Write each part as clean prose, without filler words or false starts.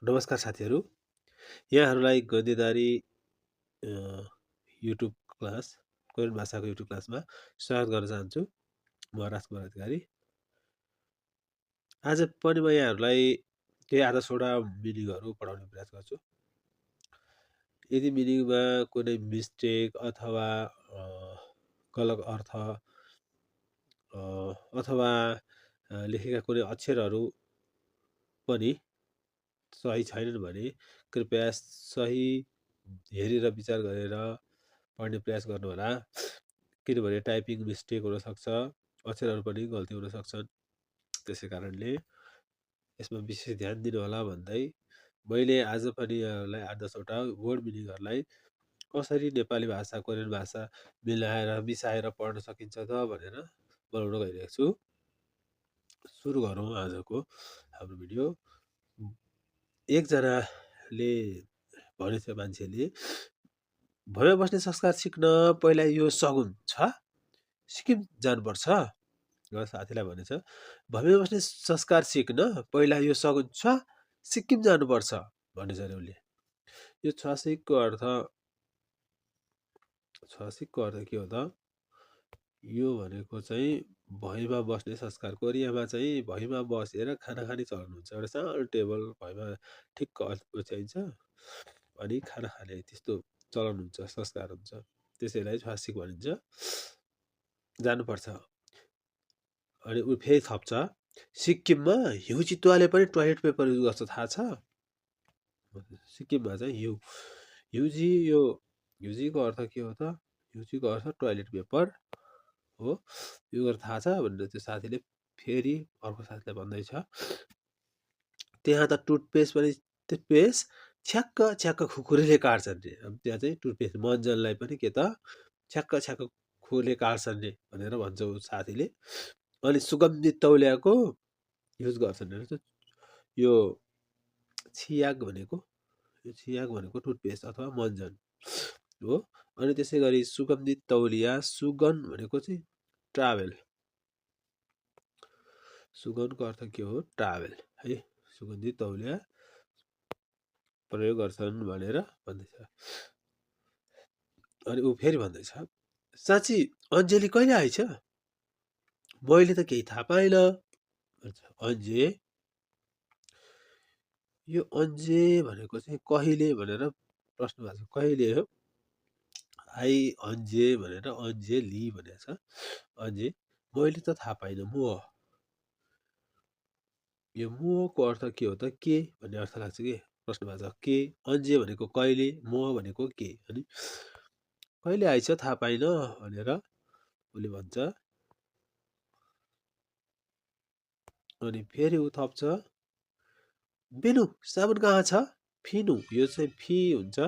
नमस्कार साथीहरू, यहाँहरूलाई गद्यदारी युट्युब क्लास कोरियन भाषाको युट्युब क्लासमा स्वागत गर्न चाहन्छु। म राजकुमार अधिकारी। आज पनि म यहाँहरूलाई केही 8-10वटा मिनिङहरू पढाउने प्रयास गर्छु। यदि मिनिङमा कुनै मिस्टेक अथवा गलत अर्थ अथवा लेखेका कुनै अक्षरहरू पनि सही छैनन् भने कृपया सही हेरेर विचार गरेर पढ्ने प्रयास गर्नुहोला। किनभने टाइपिङ मिस्टेक हुनसक्छ, अक्षरहरू पनि गल्ती हुन सक्छन्। त्यसै कारणले यसमा विशेष ध्यान दिनुहोला भन्दै मैले आज पनि यहाँहरूलाई 8-10वटा वर्ड मिनिङहरूलाई कसरी नेपाली भाषा कोरियन भाषा मिलाएर मिसाएर पढ्न सकिन्छ त भनेर बनाउन गइरहेको छु। सुरु गरौँ आजको हाम्रो भिडियो। एकजनाले भनेछ, मान्छेले भयमा बस्ने संस्कार सिक्न पहिला यो सगुन छ, सिक्किम जानुपर्छ। साथीलाई भनेछ, भयमा बस्ने संस्कार सिक्न पहिला यो सगुन छ, सिक्किम जानुपर्छ भनेछ अरे उसले। यो छसिकको अर्थ के हो त? यो भनेको चाहिँ भयमा बस्ने संस्कार। कोरियामा चाहिँ भयमा बसेर खाना खाने चलन हुन्छ। एउटा सानो टेबल भयमा ठिक्क ओछ्याइन्छ अनि खाना खाने त्यस्तो चलन हुन्छ, संस्कार हुन्छ। त्यसैलाई छसिक भनिन्छ, जानुपर्छ। अनि ऊ फेरि थप्छ, सिक्किममा हिउ चितुवाले पनि टोयलेट पेपर युज गर्छ, थाहा छ? सिक्किममा चाहिँ हिउजीको अर्थ के हो त? हिउजीको अर्थ टोयलेट पेपर हो, यो गरेर थाहा छ भनेर त्यो साथीले फेरि अर्को साथीलाई भन्दैछ, त्यहाँ त टुथपेस्ट छ्याक्क खुकुरीले काट्छन् रे। अब त्यहाँ चाहिँ टुथपेस्ट मन्जनलाई पनि के त छ्याक्क खुकुरीले काट्छन् रे भनेर भन्छ ऊ साथीले। अनि सुगन्धित तौलियाको युज गर्छन् रे। यो छियाग भनेको टुथपेस्ट अथवा मन्जन हो। अनि त्यसै गरी सुगन्धित तौलिया, सुगन भनेको चाहिँ ट्राभल। सुगनको अर्थ के हो? ट्राभल है। सुगन्धित तौलिया प्रयोग गर्छन् भनेर भन्दैछ। अनि ऊ फेरि भन्दैछ, साँच्ची अन्जेली कहिले आइछ? मैले त केही थाहा पाइनँ भन्छ अन्जे। यो अन्जे भनेको चाहिँ कहिले भनेर प्रश्न भएको छ, कहिले हो? आई अन्जे भनेर अन्जेली भनेको छ। अन्जे मैले त थाहा पाइनँ, म। यो मोको अर्थ के हो त? के भन्ने अर्थ लाग्छ कि प्रश्न भएको छ। के अन्जे भनेको कहिले, म भनेको के। अनि कहिले आइछ थाहा पाइनँ भनेर उसले भन्छ। अनि फेरि ऊ थप्छ, बिनु साबुन कहाँ छ? फिनु, यो चाहिँ फी हुन्छ।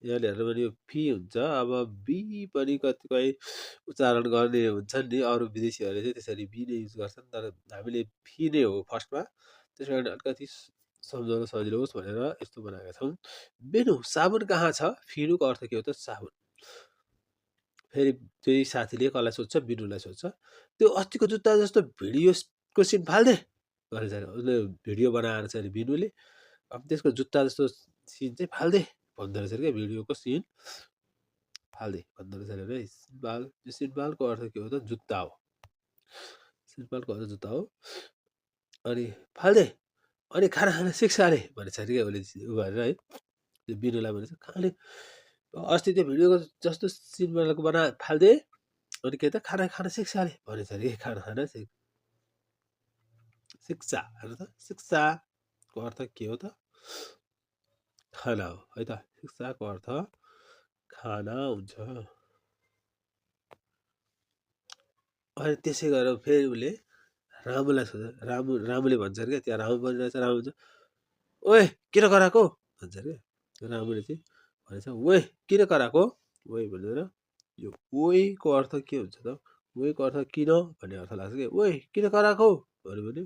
यहाँले हेर्नु भने यो फी हुन्छ। अब बी पनि कतिपय उच्चारण गर्ने हुन्छन् नि, अरू विदेशीहरूले चाहिँ त्यसरी बी नै युज गर्छन्, तर हामीले फी नै हो फर्स्टमा। त्यस कारण अलिकति सम्झाउन सजिलो होस् भनेर यस्तो बनाएका छौँ। बिनु साबुन कहाँ छ? फिनुको अर्थ के हो त? साबुन। फेरि त्यही साथीले कसलाई सोध्छ? बिनुलाई सोध्छ, त्यो अस्तिको जुत्ता जस्तो भिडियोको सिन फाल्दे भनेछ। उसले भिडियो बनाएर चाहिँ बिनुले अब त्यसको जुत्ता जस्तो सिन चाहिँ फाल्दे भन्दो रहेछ क्या, भिडियोको सिन फाल्दे भन्दो रहेछ अरे। सिनपाल, यो सिनपालको अर्थ के हो त? जुत्ता हो। सिनपालको अर्थ जुत्ता हो। अनि फाल्दे अनि खाना खाना सिक्छ अरे भनेछ अरे क्या उसले उ गरेर है। त्यो बिनुलाई भनेछ, खाने अस्ति त्यो भिडियोको जस्तो सिन बना फाल्दे अनि के त खाना खाना सिक्छ अरे भनेछ अरे। खाना खाना शिक्षा हेर्नु त, शिक्षाको अर्थ के हो त? खाना हो है त। शिक्षाको अर्थ खाना हुन्छ। अनि त्यसै गरेर फेरि उसले रामुलाई सोध्छ, रामुले भन्छ अरे क्या, त्यहाँ रामु पनि रहेछ। रामु भन्छ, ओए किन कराएको भन्छ अरे। रामुले चाहिँ भनेछ, ओए किन कराएको? ओए भनेर यो ओइको अर्थ के हुन्छ त? ओइको अर्थ किन भन्ने अर्थ लाग्छ कि, ओए किन कराएको भन्यो भने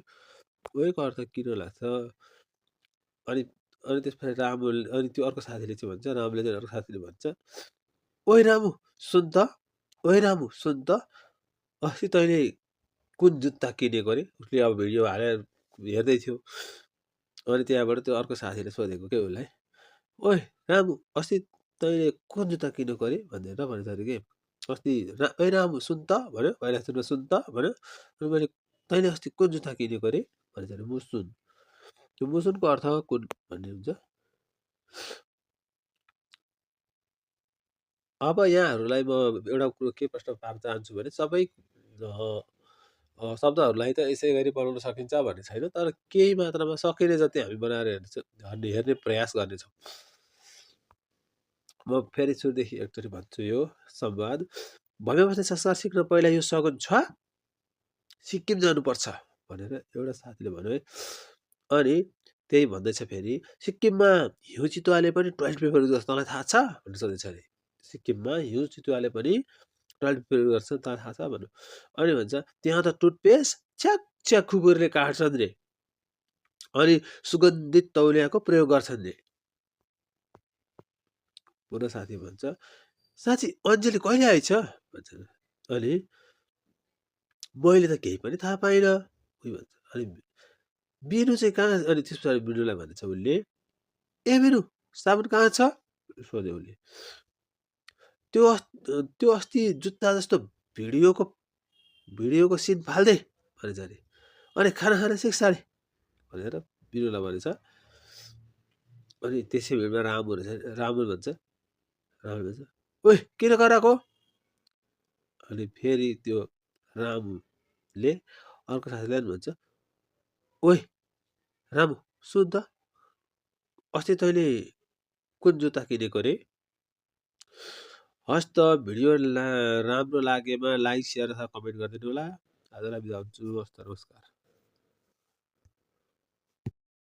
ओइको अर्थ किन लाग्छ। अनि त्यसपछि रामु, अनि त्यो अर्को साथीले चाहिँ भन्छ, रामुले चाहिँ अर्को साथीले भन्छ, ओइ रामु सुन त, ओइ रामु सुन त, अस्ति तैँले कुन जुत्ता किनेको अरे? उसले अब भिडियो हालेर हेर्दै थियो। अनि त्यहाँबाट त्यो अर्को साथीले सोधेको के उसलाई, ओइ रामु अस्ति तैँले कुन जुत्ता किनेको अरे भनेर भनेछ अरे के, अस्ति ओइ रामु सुन त भन्यो, पहिला सुरुमा सुन त भन्यो, अनि मैले तैँले अस्ति कुन जुत्ता किनेको अरे भनेछ अरे, मुसुन। त्यो मुसुनको अर्थ कुन भन्ने हुन्छ। अब यहाँहरूलाई म एउटा कुरो के प्रश्न पार्न चाहन्छु भने सबै शब्दहरूलाई त यसै गरी बनाउन सकिन्छ भन्ने छैन, तर केही मात्रामा सकिने जति हामी बनाएर हेर्ने प्रयास गर्नेछौँ। म फेरि सुरुदेखि एकचोटि भन्छु यो संवाद। भव्य बस्ने संस्कार सिक्न पहिला यो सगुन छ, सिक्किम जानुपर्छ भनेर एउटा साथीले भन्यो है। अनि त्यही भन्दैछ फेरि, सिक्किममा हिउँ चितुवाले पनि टोइलेट पेपर युज गर्छ तँलाई थाहा छ भनेर सोधेछ अरे। सिक्किममा हिउँ चितुवाले पनि टोइलेट पेपर युज गर्छ तँलाई थाहा छ भन्नु। अनि भन्छ त्यहाँ त टुथपेस्ट च्याक च्याक कुकुरले काट्छन् रे, अनि सुगन्धित तौलियाको प्रयोग गर्छन् रे। पुनः साथी भन्छ साँच्ची अञ्जली कहिले आइछ भन्छ। अनि मैले त केही पनि थाहा पाइनँ भन्छ। अनि बिनु चाहिँ कहाँ, अनि त्यस पछाडि बिनुलाई भनेछ उसले, ए बिनु साबुन कहाँ छ सोध्यो उसले। त्यो अस्ति जुत्ता जस्तो भिडियोको सिन फाल्दे भनेछ अरे। अनि खाना खाना सिक्छ अरे भनेर बिनुलाई भनेछ। अनि त्यसै बेरमा रामु भन्छ, ओइ किन कराएको। अनि फेरि त्यो रामुले अर्को साथीलाई भन्छ, ओइ रामु सुन त अस्ति तैँले कुन जुत्ता किनेको रे। हस् त भिडियो राम्रो लागेमा लाइक, सेयर अथवा कमेन्ट गरिदिनु होला। आजलाई बिदा हुन्छु। हस् त, नमस्कार।